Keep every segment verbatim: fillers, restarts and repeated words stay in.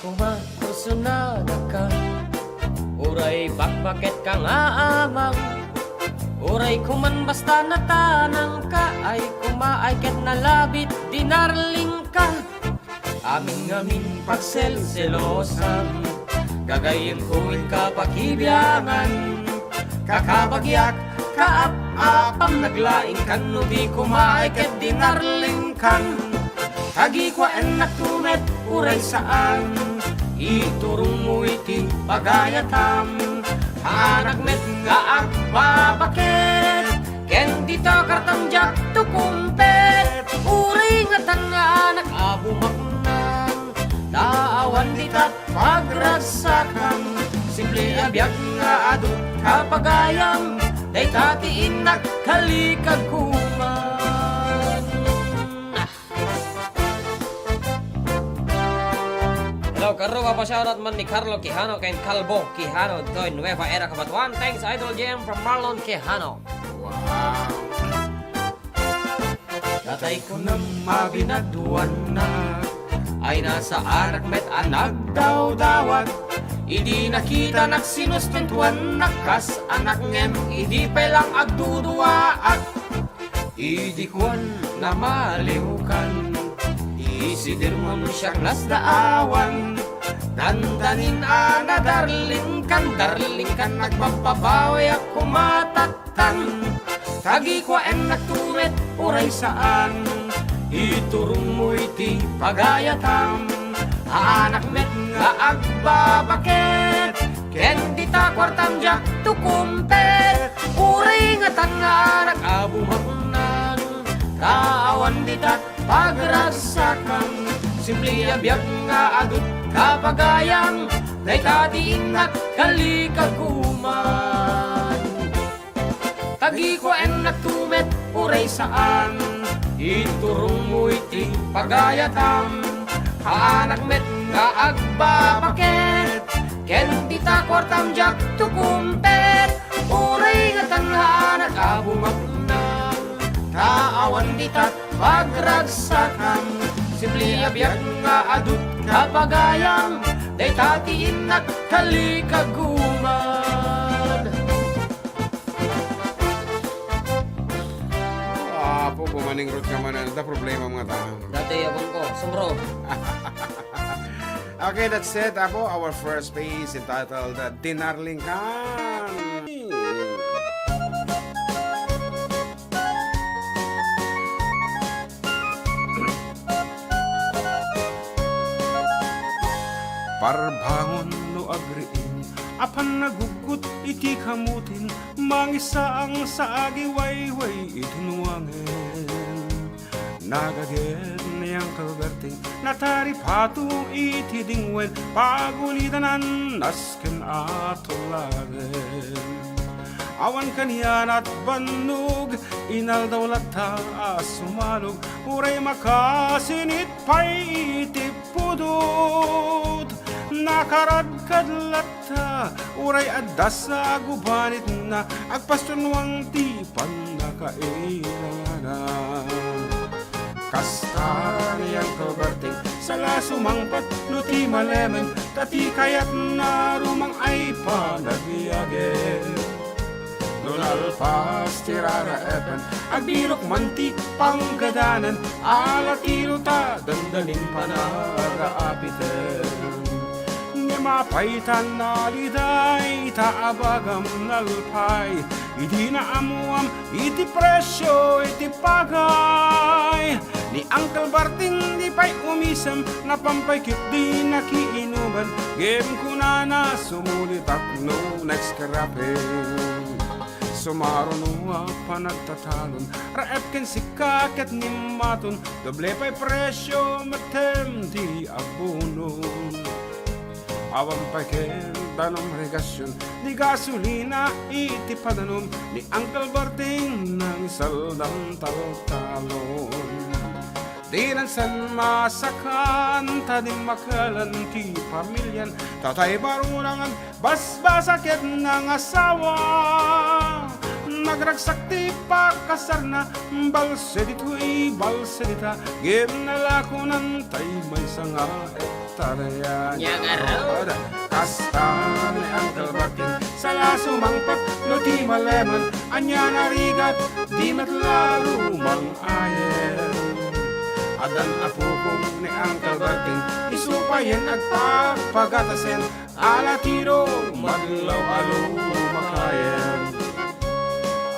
Koma, kursunadaka. Uray bakbaketka nga amang. Uray koman basta natanangka, ay koma ay ket nalabit dinarlingka. Amin ngamin pagselselosan, gagayyemko inka pakibiangan. Kakabagiak, kaap-apam, naglaingkan no di koma ay ket dinarlingkan. Tagikuaennakto met uray saan, iturongmo iti pagayatam. Anak met nga agbabaket, ken dita kartam diak to kumpet. Uray ngatan nga anak a bumaknang, ta awan ditat pagragsakam. Simple a biag nga adut kapagayam, dayta ti innak kalikagkuman. Hello, Carlo, papasyarat man ni Carlo Quijano ken Calvo Quijano toy Nueva Era, Cabatuan. Thanks, Idol J M from Marlon Quijano. Wow. Tatay kunam a binaduannak, ay nasaanak met a nagdawdawat. Idi nakitanak sinustentuannak kas anak ngem idi pay lang agduduaak. Idi kuan namaliwkan, isidirmon siak nasdaawan. Dandanin a nadarlingkan, darlingkan, nagbabbabawiak kumatattan. Tagikuaennakto met uray saan, iturongmo iti pagayatam. Anak met nga agbabaket, ken dita kuartam diak to kumpet. Uray ngatan nga anak a bumaknang, ta awan ditat pagragsakam. Simple a biag nga adut kapagayam, dayta ti innak kalikagkuman. Tagikuaennakto met uray saan, iturongmo iti pagayatam. Anak met nga agbabaket, ken dita kuartam diak to kumpet. Uray ngatan nga anak a bumaknang, ta awan ditat pagragsakam. Simple a biag nga adut kapagayam, dayta ti innak kalikagkuman. Apo, bumaningrot ka man, ano ta problema mga tao? Dati abang ko, sumro. Okay, that's it, Apo. Our first piece entitled, uh, Dinarlingkan. Parbangon no agriim, apan naguggut iti kamutin, mangisaang sa agiwayway iti nuangen. Nagaget ni Uncle Berting, nataripato iti dingwen, pagulidanan nasken a tullagen. Awan kanianat bannog, inaldaw latta a sumalog, uray makasinit pay iti pudot. Nakaradkad latta, uray adda sa gubanitna, agpasturnuang ti pannakailana. Kasta ni Uncle Berting, sala sumangpet no ti malemen, ta ti kayatna rumang ay panagbiagen. No nalpas ti raraepen, agbirok man ti panggadanan, ala tiro ta dandanin panagaapiten. Ngem apay ta naliday ta abagam nalpay, idi naammoam iti presio iti pagay. Ni Uncle Berting di pay umisem, napan pay ketdi nakiinuman, ngem kunana, sumulitak no next karapen. Sumaruno a panagtatalon, raep ken sika ket nimmaton, doble pay presio metten ti abono. Awan pay ket danom regasion, ni gasolina iti padanom, ni Uncle Berting nangisaldam taltalon. Dinan sen masakan ta dimmakelen ti pamilian, tatay barurangan, basbasa ket nangasawa. Agragsak ti pakasarna, balse ditoy, balse dita, ngem nalakonan tay maysa nga hektarya. Nya ngarud. Kasta ni Uncle Berting, sala sumangpet no ti maleman, ania narigat, di met la rumang-ayen. Addan apokon ni Uncle Berting, isu payen agpapagatasen, ala tiro madlaw a lumakayen.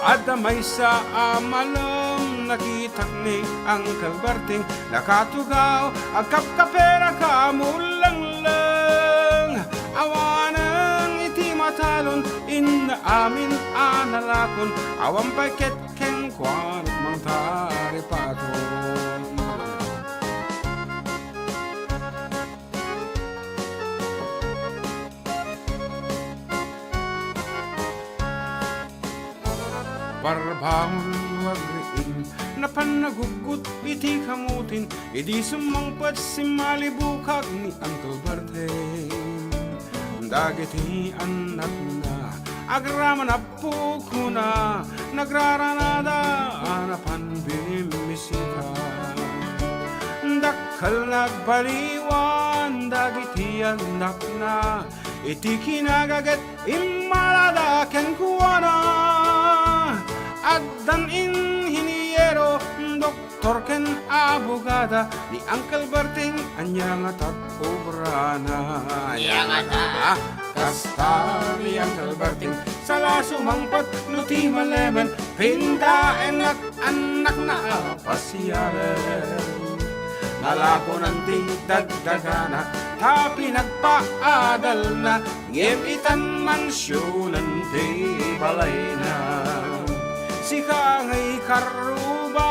Adda maysa a malem, nakitak ni Uncle Berting, nakatugaw, agkapkapera ka mulengleng. Awanen iti matalon, inna amin a nalakon, awan pay ket kenkuana mangtaripaton. Barbangon nga agriing, napan naguggot iti kamutin, idi summangpet simmalibukag ni Uncle Berting. Dagiti annakna, agraman a pukona, nagraranada a napan bimmisita. Dakkel nagbaliwan dagiti annakna, iti kinagaget immalada kenkuana. Addan inhiniero, doktor ken abogada, ni Uncle Berting ania nga tag-obrana. Ania ngata? Kasta ni Uncle Berting, sala sumangpet no ti malemen, pintaennak annakna a pasiaren. Nalakonan ti dagdagana, ta pinagpaadalna, ngem itan mansionen ti balayna. Sika ngay karruba,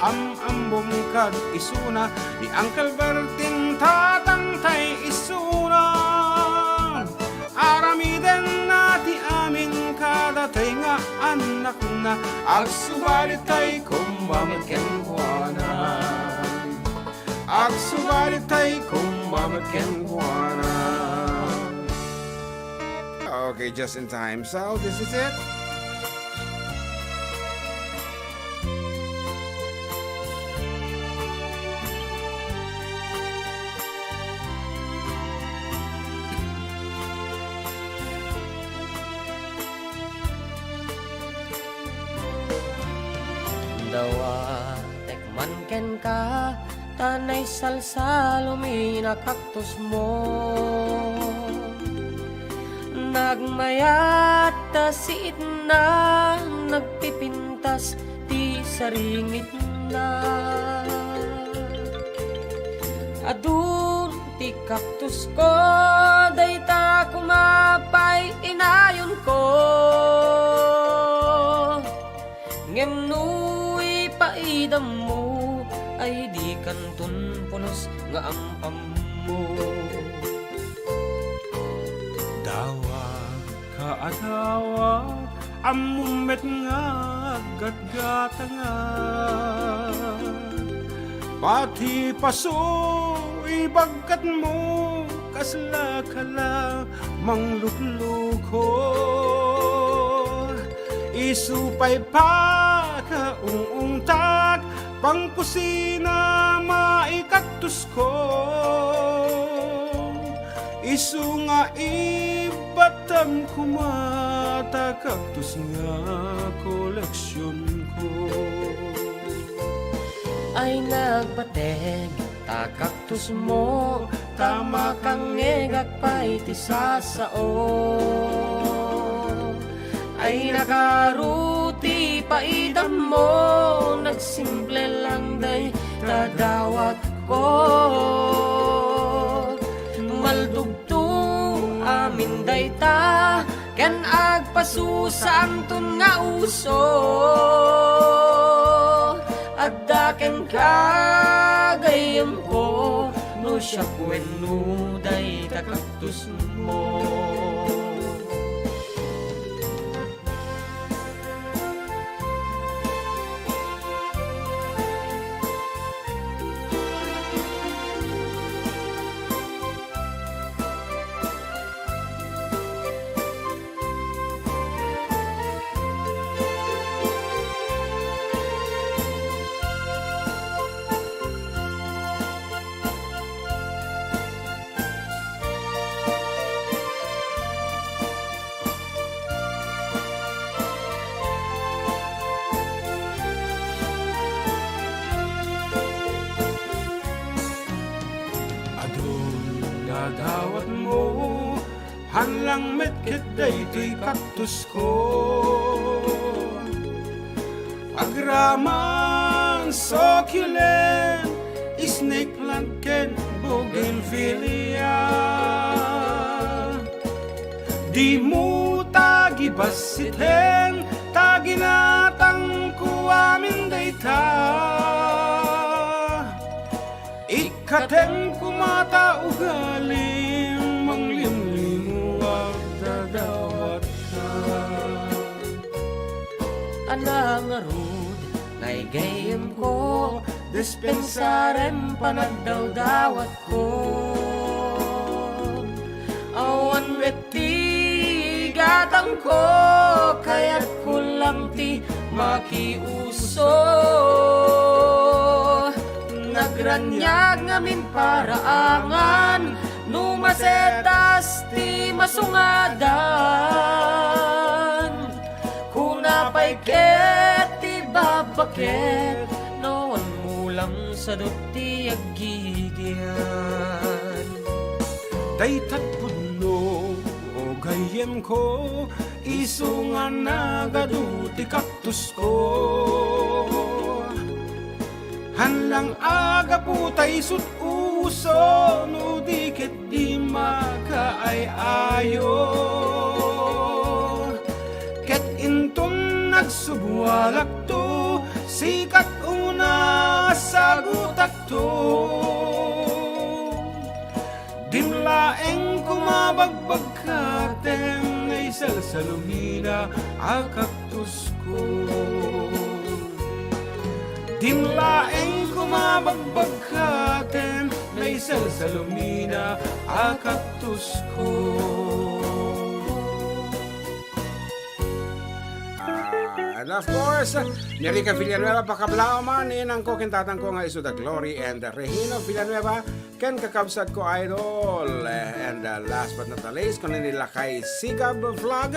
am-ambom kad isuna, ni Uncle Berting tatangtay isuna. Aramidenna ti amin kadatay nga annakna, agsubalitay koma met kenkuana. Agsubalitay koma met kenkuana. Okay, just in time. So, this is it. Dawatek man kenka, ta naisalsalom ina kaktusmo. Nagmayat ta siitna, nagpipintas ti saringitna. Adun ti kaktusko, dayta koma pay inayonko. Ngem no ipaidammo, ay dikanton pulos nga am-ammo. Dawat ka a dawat, ammom met nga aggatgatangan. Pati paso, ibagkatmo, kasla ka la manglukluko. Isu pay pakaung-ungtak, pangkusina maikaktusko. Isu nga ibatam koma ta kaktus nga koleksionko. Ay nagpateg ta kaktusmo, ta makangngegak pay ti sasao. Ay nagaro ti paidammo, nagsimple lang dayta dawatko. Maldugto amin dayta, ken agpaso saanton nga uso. Adda kenka gayyemko, no siak wenno dayta kaktusmo. Anlang met ket daytoy cactusko. Agraman, succulent, snake plant ken bougainvillea. Dimo ta gibassiten, ta ginatangko amin dayta. Ikkatem koma ta ugalim manglimlimo agdadawatka. Ala ngarud, naigayyemko, dispensarem panagdawdawatko. Awan met ti gatangko, kayatko lang ti makiuso. Nagraniag ngamin paraangan, no masetas ti masungadan. Kuna pay ket ti babbaket, no awan mo lang sadut ti aggigyan. Dayta pudno, o gayyemko, isu nga nagadu ti cactusko. Hanlang a gapu ta isut uso, no di ket di makaay-ayo. Ket inton nagsubualakto, sikat una sagutakto. Dimlaeng kumabagbagkaten, naisalsalumina a cactusko. Dimlaeng kumabagbagkaten, naisalsalumina a cactusko. Ah, and of course, ni Rica Villanueva, pakablaw man ni inangko ken tatangko nga isu da Glory and Regino Villanueva, ken kakabsatko, idol. And, uh, last but not the least, kuno ni Lakay Sigab Vlog.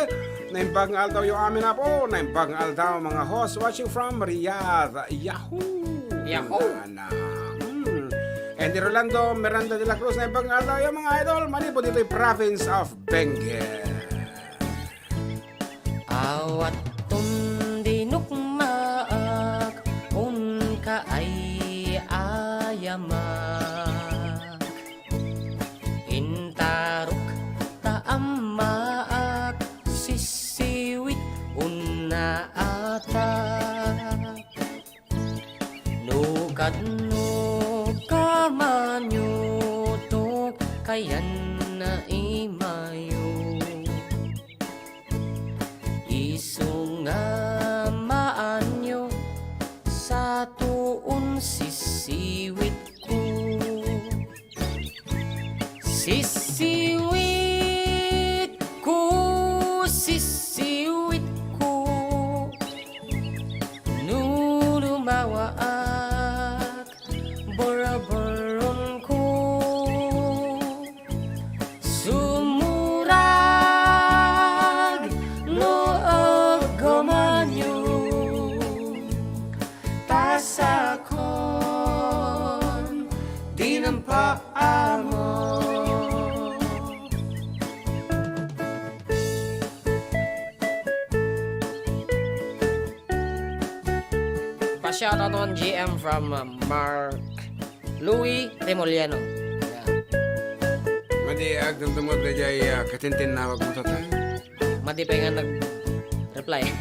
Naimbag nga aldawyo amin, apo. Naimbag nga aldaw, mga host, watching from Riyadh. Yahoo! Yahoo! Nana. Hmm. And ni Rolando Miranda de la Cruz, naimbag nga aldawyo, mga idol. Manipud ditoy province of Benguet. Awaton dinukmaak, unka ay ayamak. Intarok ta ammaak, sisiwit unna atak. No kadno kamanyo, tok kayan na imayo. Isu nga maanyo, satoon sisiwitko. Sisiwitko, sisiwitko. No lumawaak, borboronko. Sumurag no aggamanyo, ta sakon dinan paamo. Pa-shoutout on G M from, uh, Mark Louis Remoliano. Yeah. Madi agdumdumot dayjay, ah, katintinnawag mo, tatay. Madi pay nga nag-reply.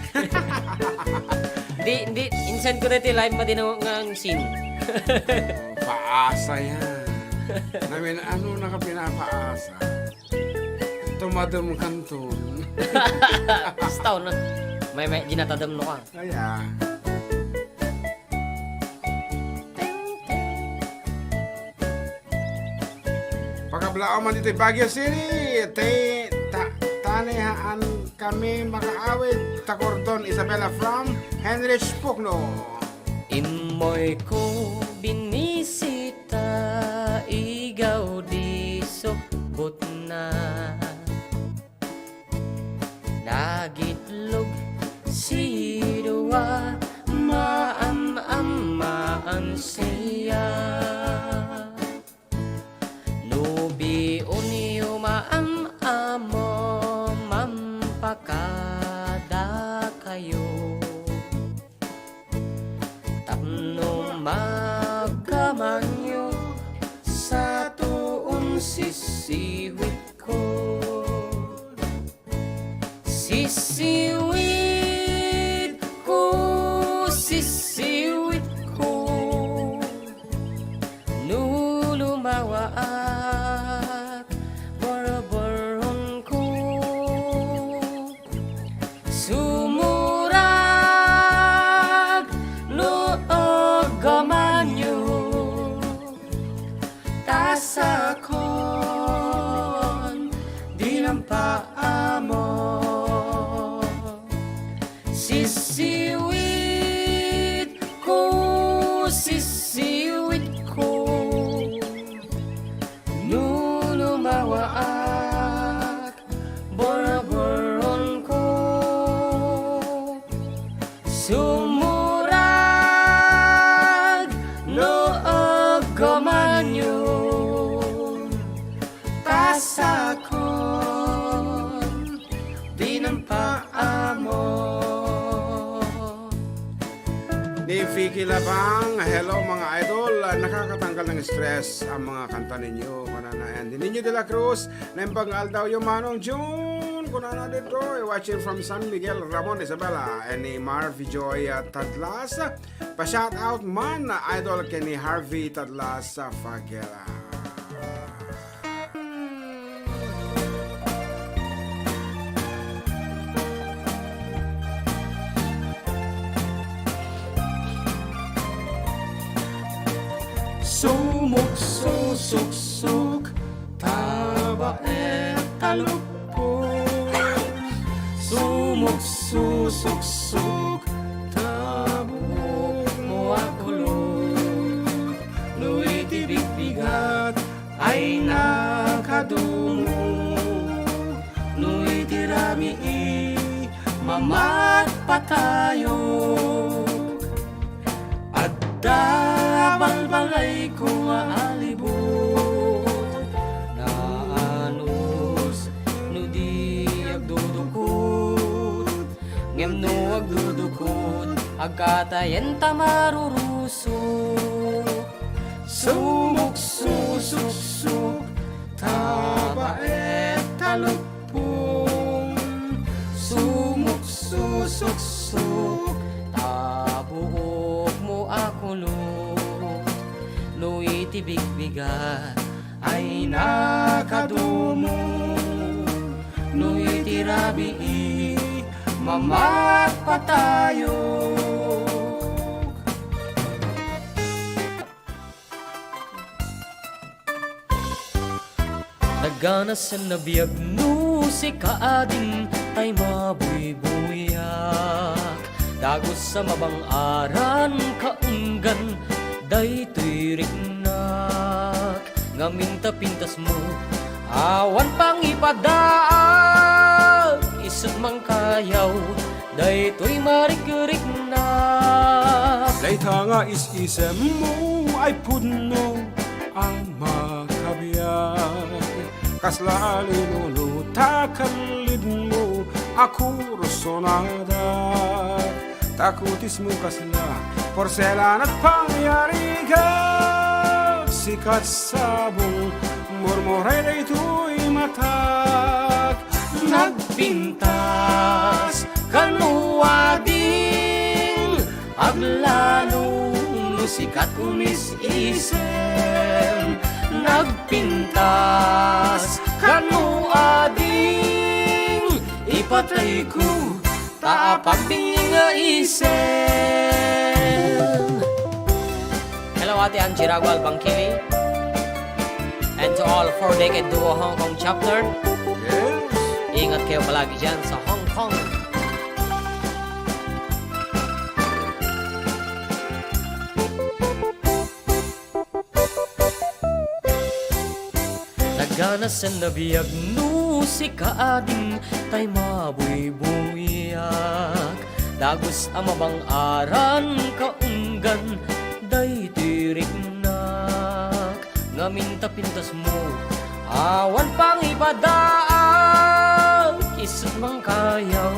Di, di, insend ko daytoy live, madi na nga seen. Paasa yan. Namin, ano na ka pinapaasa? Tumadem kanton. Basta, no? May, may ginatadem no ka. Kaya. Pakablaaw man ditoy Baguio City, te-, ta-, tanihaan kami makaawit, Takordon Isabela from Heinrich Pugno. Immoyko binisita, igaw di sukbutna. Nagitlog sidua, maam-amaan siya. No biunyo maam-amo, No magkamanyo, satuon sisiwitko. Sisiwitko, sisiwitko. No lumawaak, borboronko. Sumurag no agkamanyo, ta sakon, dinampa amo. Sisiwitko, sisiwitko. No lumawaak, borboronko. Sumurag no agkamanyo, ta sakon, dinampa amo. Ni Vicky Labang, hello mga idol. Ah, nakakatanggal ng stress ang mga kanta ninyo. Kunana, and Niño de la Cruz, naimbag nga aldawyo, Manong June. Kunana dito, eh, watching from San Miguel, Ramon, Isabela, and ni Marvy Joy, ah, Tadlas. Pa-shout out man, idol, ken ni Harvey Tadlas, ah, Fagela. Sumuksusuksuk, tabaet talupong. Sumuksusuksuk, tabuokmo a kulot. No iti bigbigat, ay nakadumo. No iti rabii, mamatpatayok. Adda balbalayko nga alibot, naanus no di agdudukot. Ngem no agdudukot, agkatayen ta marurusok. Sumuksusuksuk, tabaet talupong. Sumuksusuksuk, tabuokmo a kulot. No iti bigbigat, ay nakadumo. No iti rabii, mamatpatayok. Naganasen a biag no sika ading tay mabuybuyak. Dagus a mabang-aran kaunggan daytoy riknak. Ngamin ta pintasmo, awan pangipadaag, isut' mangkayaw daytoy marikriknak. Dayta nga is-isemmo ay pudno a makabiag. Kasla a linuno ta kallidmo a kursonadak. Ta kutismo kasla porselan a pangyarigak. Sikat sabong murmuray daytoy matak. Nagpintas kano ading aglalo no sikat umis-isem. Nagpintas kano ading ipatayko ta apagbingi nga isem. Hello, Ate Angie Ragual Bangkili. And to all Four Decade Duo Hong Kong Chapter. Yes. Ingat kayo palagi dyan sa Hong Kong. Naganasen a biag no sika ading tay mabuybuyak. Dagus a mabang-aran kaunggan daytoy riknak. Ngamin ta pintasmo, awan pangipadaag, isut' mangkayaw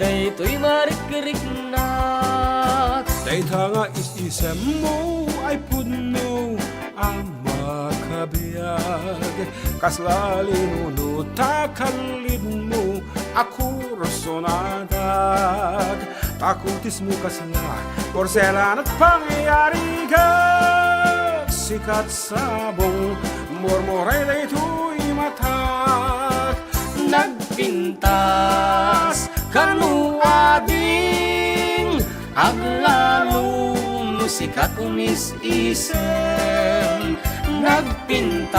daytoy marikriknak. Dayta nga is-isemmo ay pudno a makabiag. Kasla linuno ta kallidmo a kursonadak. Ta kutismo kasla porselana't pangyarigak. Sikat sabong, murmuray daytoy matak. Nagpintas kano ading aglalo no sikat umis-isem. Nagpintas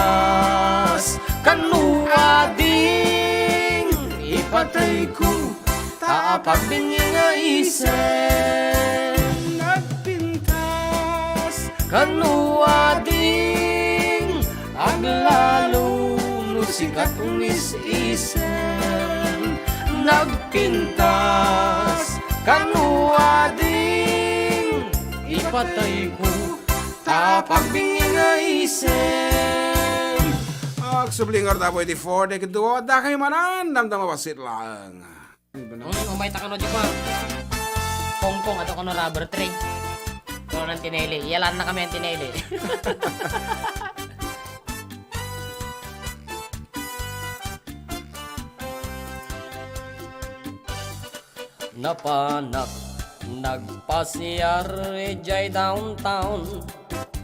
kano ading ipatayko ta apagbingi nga isem. Nagpintas kano ading aglalo no sikat umis-isem. Nagpintas kano ading ipatayko ta apagbingi nga isem. Agsubli ngarud, Apo, iti four deck duo, dakay manan, damdama bassit lang. Uy, umay ta kano, di ba? Pongpong, ato kano rubber tree. Kano nang tineli. Iyalaan na kami ang tineli. Napanak nagpasiar idiay downtown.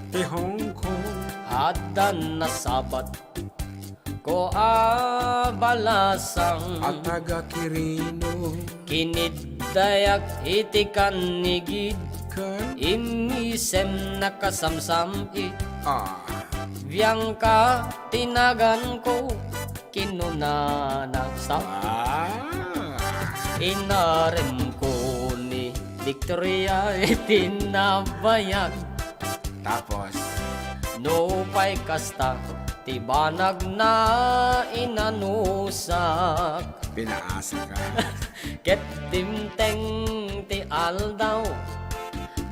Ti Hong Kong. Adda nasabat ko a balasang. A taga Quirino. Kiniddayak iti kannigid. Kan? Immisem nakasamsam-it. Ah. Bianca ti naganko. Kinunana sa Ah. Inaremko ni Victoria iti nabayag. Tapos? Nupay kasta ti banagna inanusak. Pinaasa ka. Ket dimteng ti aldaw,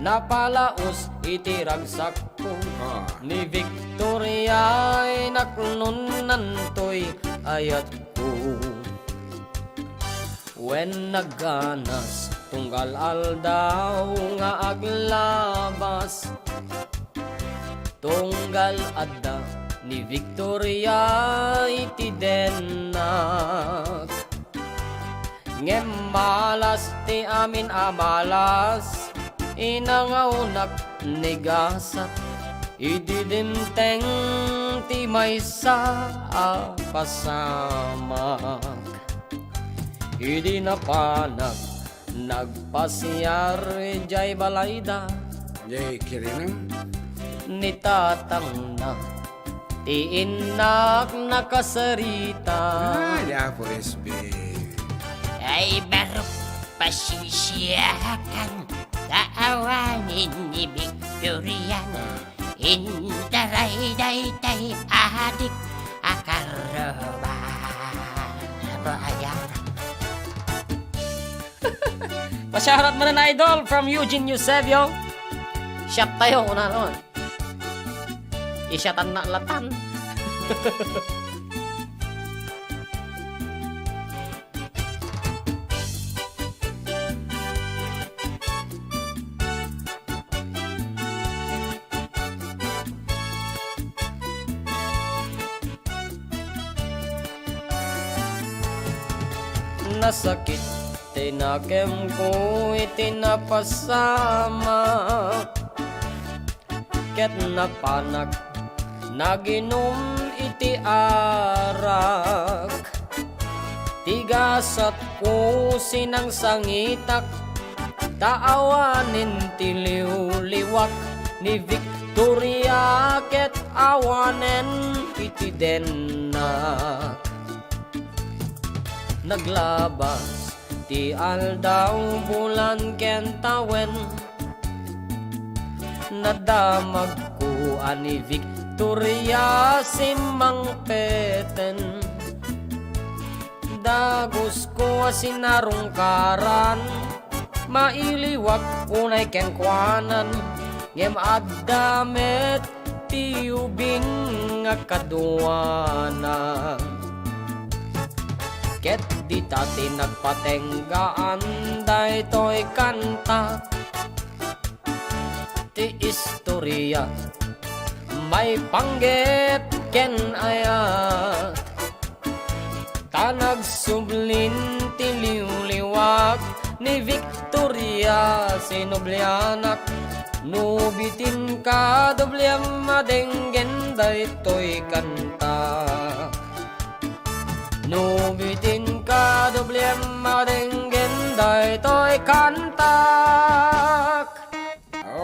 napalaos iti ragsakko. Ah. Ni Victoria ay naknonnantoy ayatko. Wen nagganas tunggal aldaw nga aglabas. Tunggal adda ni Victoria iti dennak. Ngem malas ti amin a malas, inangawnak ni gasat. Idi dimteng ti maysa a pasamak. Idi napanak nagpasiar idiay balayda. Jay Kirina? Ni tatangna, ti innak nakasarita. Ah, ya, Apo S B. Ay, barok, pasisiakan, kaawanen ni Victorian. Ah. Intaray daytay adik a karruba. Apo, ayan. Pasyarat manen, idol, from Eugene Eusebio. Shot tayo, una naman. Isyatan na latan. Nasakit ti nakemko iti napasamak. Ket napanak naginum iti arak. Ti gasatko sinangsangitak, ta awanen ti liwliwak ni Victoria ket awanen iti dennak. Naglabas ti aldaw, bulan ken tawen. Nadamagko a ni Victoria simmangpeten. Dagusko a sinarungkaran, mailiwak unay kenkuanan, ngem adda met ti ubing nga kaduana. Ket dita ti nagpatenggaan daytoy kanta. Ti istoria, maipanggep ken aya, ta nagsublin ti liwliwak ni Victoria sinublianak. No bitin ka, doblem a denggen daytoy kanta. No bitin ka, doblem a denggen daytoy kantak.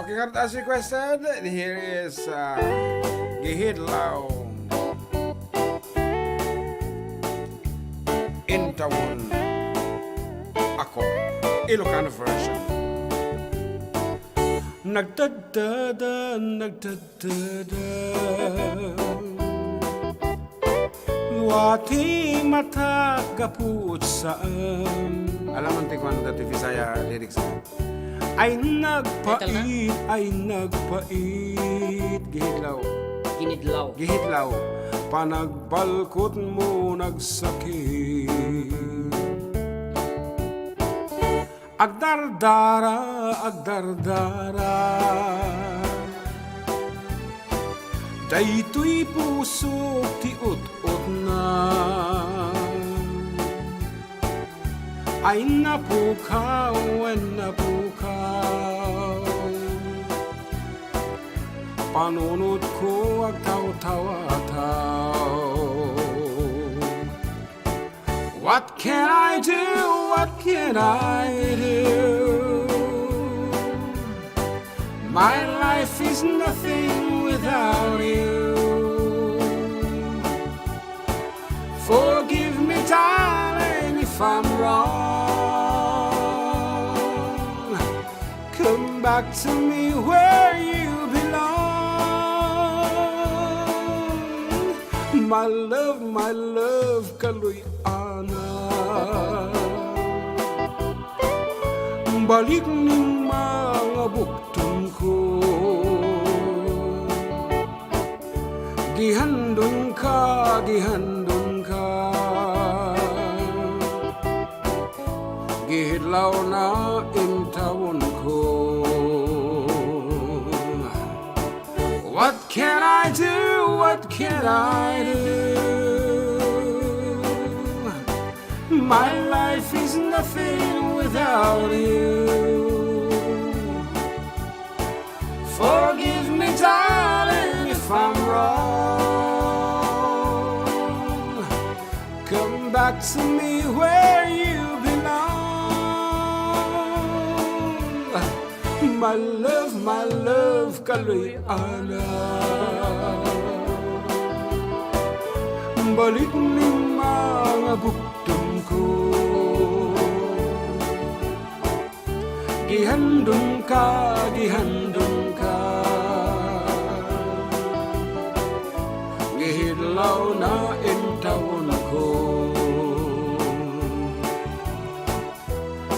Okay, nga ta si question, here is, uh, Gihidlaw. Intawon ako. Ilocano version. Nagtadtada, nagtadtada. Wati matak gapu saan. Alam mo, ti kuan dati Bisaya lyrics na. Ay nagpait, ay nagpait. Gihidlaw. Ginidlaw. Gihidlaw. Panagbalkot mo nagsakit. Agdardara, agdardara. Daytoy pusok ti ut-utna. Ay napukaw, ay napukaw. Panunotko agtawtawataw. What can I do? What can I do? My life is nothing without you. Forgive me, darling, if I'm wrong. Come back to me where you belong. My love, my love, kaluy-ana. Balik ni mga bukton ko. Gihandunka, gihandunka. Gihidlaw na intawon ko. What can I do? What can I do? My life is nothing without you. Forgive me, darling, if I'm wrong. Come back to me where you belong. My love, my love, kaluy-ana. Balik ni mga bukton ko. Gihandunka, gihandunka. Gihidlaw na intawon ko.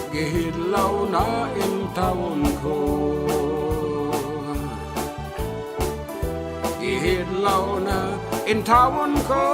Gihidlaw na intawon ko. Gihidlaw na intawon ko.